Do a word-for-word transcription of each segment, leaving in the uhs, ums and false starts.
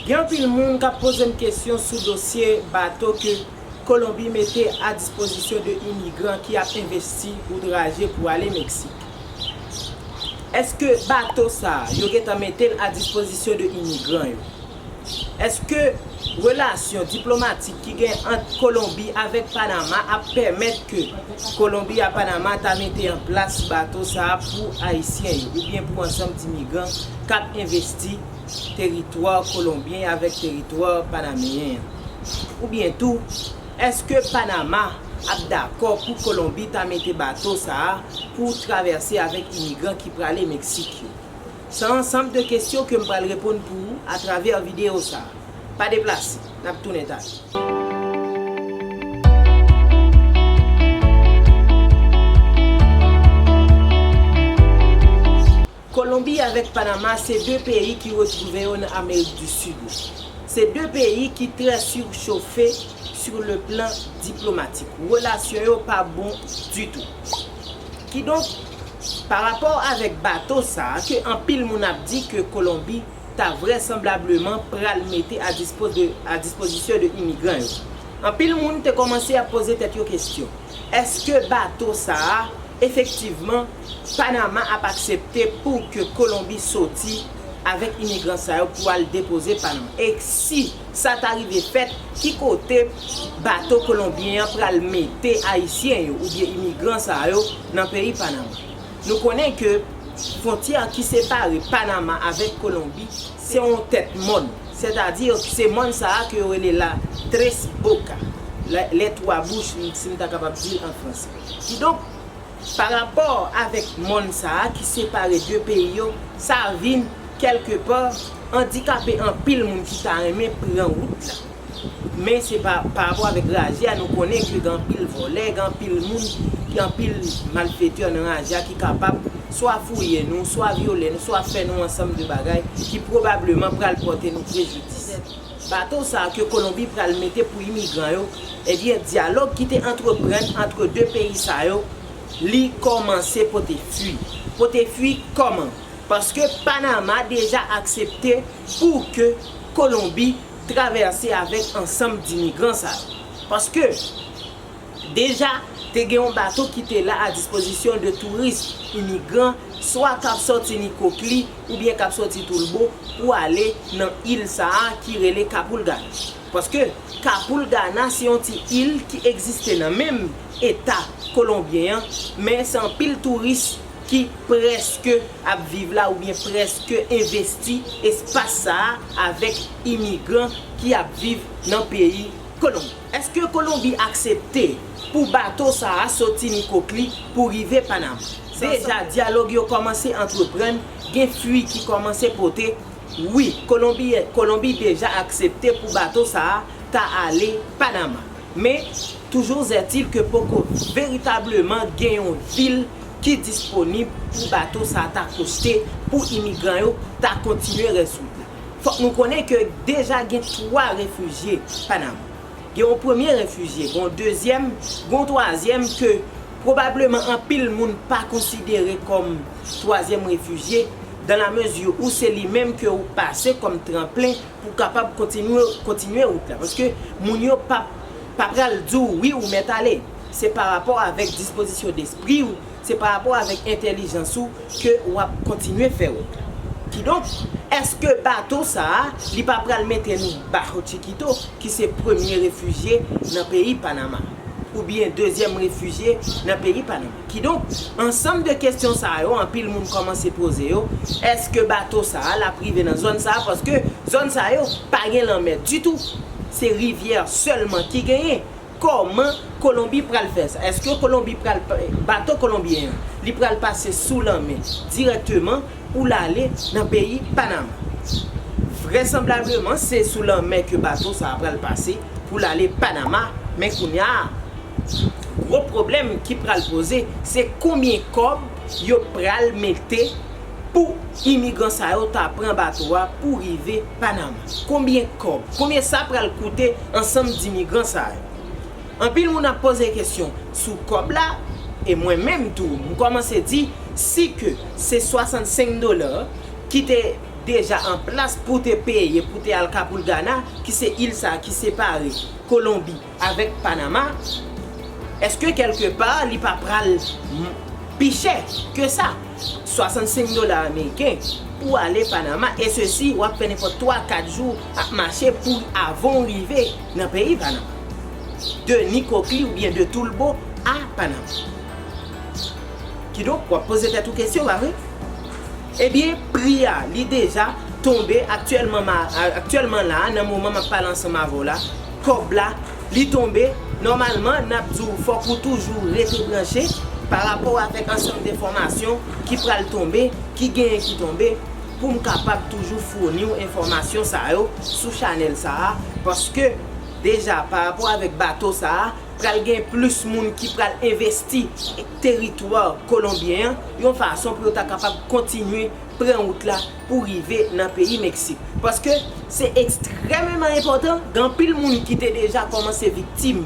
Gen anpil moun k ap poze m kesyon sou dosye bato ke Kolonbi mete a dispozisyon de imigran ki ap envesti outraje pou ale Meksik. Èske bato sa a, yo gentan mete l a dispozisyon de imigran yo? Èske relasyon diplomatik ki gen ant Kolonbi avèk Panama ap pèmèt ke Kolonbi a Panama ta mete an plas bato sa a pou Ayisyen yo, oubyen pou ansanm di imigran k ap envesti teritwa kolonbyen avèk teritwa panameyen an? Oubyen tou, èske Panama ap dakò pou Kolonbi ta mete bato sa a pou travèse avèk imigran ki prale Meksik yo? Se yon ansanm de kesyon ke m pral reponn pou ou atravè videyo sa a. Pa deplase, n ap tounen talè. Kolonbi avèk Panama se de peyi ki retwouve yo nan Amerik di Sid yo. Se de peyi ki trè sichofe sur le plan diplomatik. Relasyon yo pa bon ditou. Kidonk, pa rapò avèk bato sa a ke anpil moun ap di ke Kolonbi ta vrèsanblableman pral mete a dispo-, de, a dispozisyon de imigran yo, anpil moun te kòmanse ap poze tèt yo kesyon. Èske bato sa a, efektivman, Panama ap aksepte pou ke Kolonbi soti avèk imigran sa yo pou al depoze Panama? E si sa ta rive fèt, ki kote bato kolonbyen an pral mete Ayisyen yo oubyen imigran sa yo nan peyi Panama? Nou konnen ke fwontyè ki separe Panama avèk Kolonbi se yon tèt mòn, sètadi se mòn sa a ke yo rele la Tres Boca, lè, lè twa bouch, si m ta kapab di l an fransè. Kidonk, pa rapò avèk mòn sa a ki separe de peyi yo, sa vin, kèlkepa, andikape anpil moun ki ta renmen pran wout la. Men se pa, pa rapò avèk raje a, nou konnen ke gen anpil vòlè, gen anpil moun, gen anpil malfetè nan raje a ki kapab swa fouye nou, swa vyole nou, swa fè nou ansanm de bagay ki pwobableman pral pòte nou prejidis. Bato sa a ke Kolonbi pral mete pou imigran yo, ebyen, dyalòg ki te antreprann ant de peyi sa yo, li kòmanse pote fwi. Pote fwi kòman? Paske Panama deja aksepte pou ke Kolonbi travèse avèk ansanm di imigran sa yo. Paske deja, te gen yon bato ki te la a dispozisyon de touris, imigran, swa k ap sòti Nikokli oubyen k ap sòti Tulbo pou ale nan il sa a ki rele Capulgana. Paske Capulgana se yon ti il ki egziste nan menm eta kolonbyen an, men se anpil touris ki prèske ap viv la oubyen prèske envesti espas sa a avèk imigran ki ap viv nan peyi Kolonbi. Èske Kolonbi aksepte pou bato sa a soti Nikokli pou rive Panama? Deja, dyalòg yo kòmanse antreprann, gen fwi ki kòmanse pote. Wi, Kolonbi, Kolonbi deja aksepte pou bato sa a ta ale Panama. Men, toujours est-il ke poko veritableman gen yon vil ki disponib pou bato sa a ta koste, pou imigran yo ta kontinye rès wout la. Fòk nou konnen ke deja gen twa refijye Panama. Gen yon premye refijye, gen yon dezyèm, gen yon twazyèm ke pwobableman anpil moun pa konsidere kòm twazyèm refijye, dans la mesure où se li menm ke ou pase kòm tranplen pou kapab kontinye, kontinye wout la. Paske moun yo pa, pa pral di w wi ou mèt ale. Se pa rapò avèk dispozisyon despri w, se pa rapò avèk entèlijans ou ke w ap kontinye fè wout la. Kidonk, èske bato sa a, li pa pral mete nou Bajo Chiquito, ki se premye refijye nan peyi Panama, oubyen dezyèm refijye nan peyi Panama? Kidonk, ansanm de kesyon sa yo, anpil moun kòmanse poze yo, èske bato sa a, l ap rive nan zòn sa a? Paske zòn sa yo pa gen lanmè ditou. Se rivyè sèlman ki genyen. Kòman Kolonbi pral fè sa? Èske Kolonbi pral, bato kolonbyen an, li pral pase sou lanmè dirèkteman pou l ale nan peyi Panama? Vrèsanblableman, se sou lanmè ke bato sa a pral pase pou l ale Panama. Men kounye a, gwo pwoblèm ki pral poze, se konbyen kòb yo pral mete pou imigran sa yo ta pran bato a pou rive Panama? Konbyen kòb? Konbyen sa pral koute ansanm di imigran sa yo? Anpil moun ap poze kesyon sou kòb la, e mwen menm tou, m kòmanse di, si ke se swasannsenk dola ki te deja an plas pou te peye pou te al Kapoulgana, ki se il sa ki separe Kolonbi avèk Panama, èske kèlkepa li pa pral m- pi chè ke sa? Swasannsenk dola ameriken pou ale Panama, e sesi w ap fè nenpòt twa kat jou ap mache pou avan w rive nan peyi Panama. De Nikokli oubyen de Tulbo a Panama. Kidonk, w ap poze tèt ou kesyon, pa vre? Ebyen, pri a, li deja tonbe aktyèlman, ma- aktyèlman la, nan moman m ap pale ansanm avè w la, kòb la, li tonbe. Nòmalman, n ap di w fòk ou toujou rete branche pa rapò avèk ansanm de enfòmasyon ki pral tonbe, ki genyen ki tonbe, pou m kapab toujou founi w enfòmasyon sa yo sou chanèl sa a, paske deja pa rapò avèk bato sa a, pral gen plis moun ki pral envesti teritwa kolonbyen an yon fason pou yo ta kapab kontinye pran wout la pou rive nan peyi Meksik. Paske se ekstrèmeman enpòtan, gen anpil moun ki te deja kòmanse viktim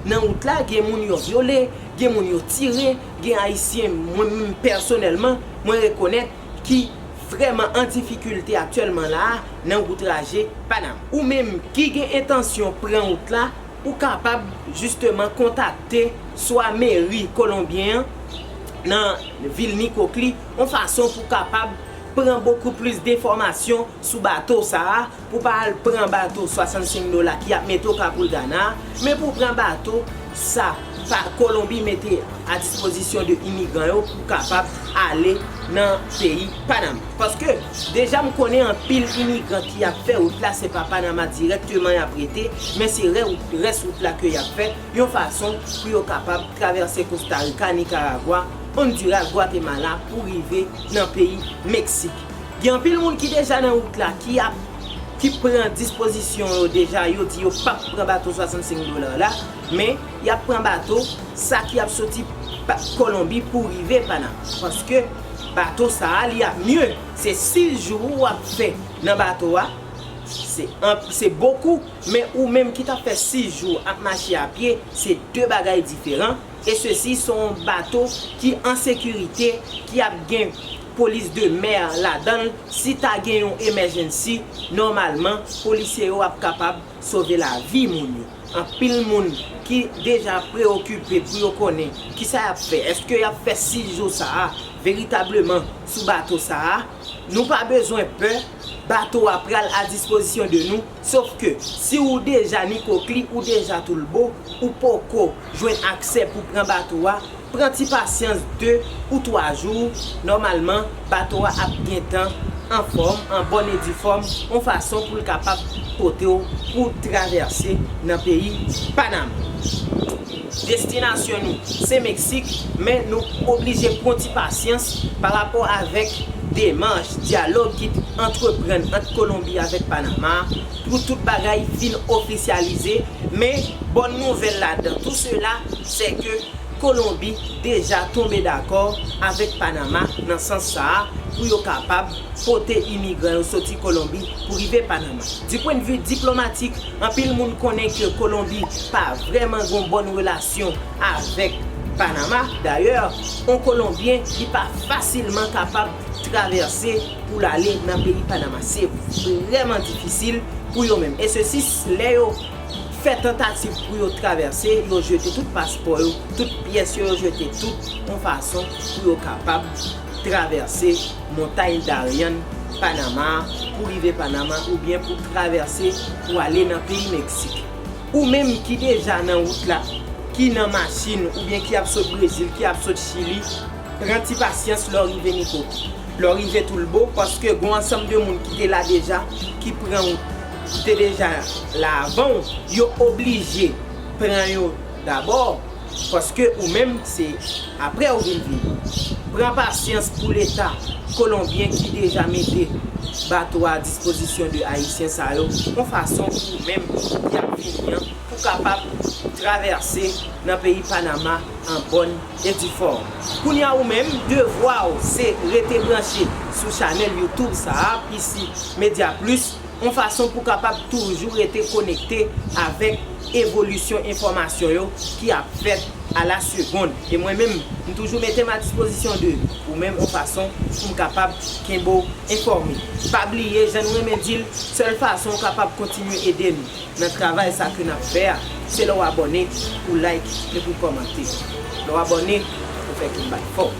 nan wout la, gen moun yo vyole, gen moun yo tire, gen Ayisyen, mwen menm pèsonèlman, mwen rekonèt ki vrèman an difikilte aktyèlman la a nan wout raje Panama. Ou menm ki gen entansyon pran wout la, ou kapab jisteman kontakte swa meri kolonbyen an nan vil Nikokli, yon fason pou kapab pran bokou plis denfòmasyon sou bato sa a, pou pa al pran bato swasannsenk dola ki ap mete w Kapoulgana a, men pou pran bato sa pa Kolonbi mete a dispozisyon de imigran yo pou kapab ale nan peyi Panama. Paske deja m konnen anpil imigran ki ap fè wout la, se pa Panama dirèkteman y ap rete, men se rè- rès wout la ke y ap fè, yon fason pou yo kapab travèse Kosta Rika, Nikaragwa, Ondiras, Gwatemala pou rive nan peyi Meksik. Gen anpil moun ki deja nan wout la, ki ap ki pran dispozisyon yo deja, yo di yo p ap pran bato swasannsenk dola la, men y ap pran bato sa ki ap soti pa- Kolonbi pou rive Panama. Paske bato sa a, li ap mye. Se sis jou w ap fè nan bato a, se an- se bokou, men ou menm ki t ap fè sis jou ap mache a pye, se de bagay diferan. E sesi se yon bato ki an sekirite, ki ap gen polis de mè ladan l. Si ta gen yon emèjensi, nòmalman, polisye yo ap kapab sove lavi moun yo. Anpil moun ki deja preokipe pou yo konnen kisa y ap fè. Èske y ap fè sis jou sa a veritableman sou bato sa a? Nou pa bezwen pè, bato a pral a dispozisyon de nou. Sòf ke, si ou deja Nikokli, ou deja Tulbo, ou poko jwenn aksè pou pran bato a, pran ti pasyans de ou twa jou, nòmalman, bato a ap gentan anfòm, an bòn e di fòm, yon fason pou l kapab pote w pou travèse nan peyi Panama. Destinasyon nou, se Meksik, men nou oblije pran ti pasyans pa rapò avèk demach, dyalòg ki antreprann ant Kolonbi avèk Panama, pou tout bagay fin ofisyalize. Men, bòn nouvèl ladan tou sela, se ke Kolonbi deja tonbe dakò avèk Panama nan sans sa a, pou yo kapab pote imigran yo soti Kolonbi pou rive Panama. Du point de vue diplomatik, anpil moun konnen ke Kolonbi pa vrèman gon bòn relasyon avèk Panama. Dayè, yon Kolonbyen, li pa fasilman kapab travèse pou l ale nan peyi Panama. Se vrèman difisil pou yo menm. E sesi, lè yo fè tantativ pou yo travèse, yo jete tout paspò yo, tout pyès yo, yo jete tout yon fason pou yo kapab travèse montay Darien Panama pou rive Panama oubyen pou travèse pou ale nan peyi Meksik. Ou menm ki deja nan wout la, ki nan machin oubyen ki ap sot Brezil, ki ap sot Chili, pran ti pasyans lè w rive Nikokli, lè w rive Tulbo, paske gon ansanm de moun ki te la deja, ki pran wout, ki te deja la avan w, yo oblije pran yo dabò, paske ou menm se apre ou vin vini. Pran pasyans pou Leta kolonbyen ki deja mete bato a dispozisyon de Ayisyen sa yo, yon fason pou ou menm ki ap vini an, pou kapab travèse nan peyi Panama an bòn e di fòm. Kounye a ou menm, devwa w se rete branche sou chanèl YouTube sa a, P C Media Plus, yon fason pou kapab toujou rete konekte avèk evolisyon enfòmasyon yo ki ap fèt a la segonn. E mwen menm, m toujou mete m a dispozisyon de ou menm yon fason pou m kapab kenbe w enfòme. Pa bliye, jan nou renmen di l, sèl fason w kapab kontinye ede nou nan travay sa ke n ap fè a, se lè w abòne, ou like epi w kòmante. Lè w abòne, ou fè kit bat fò.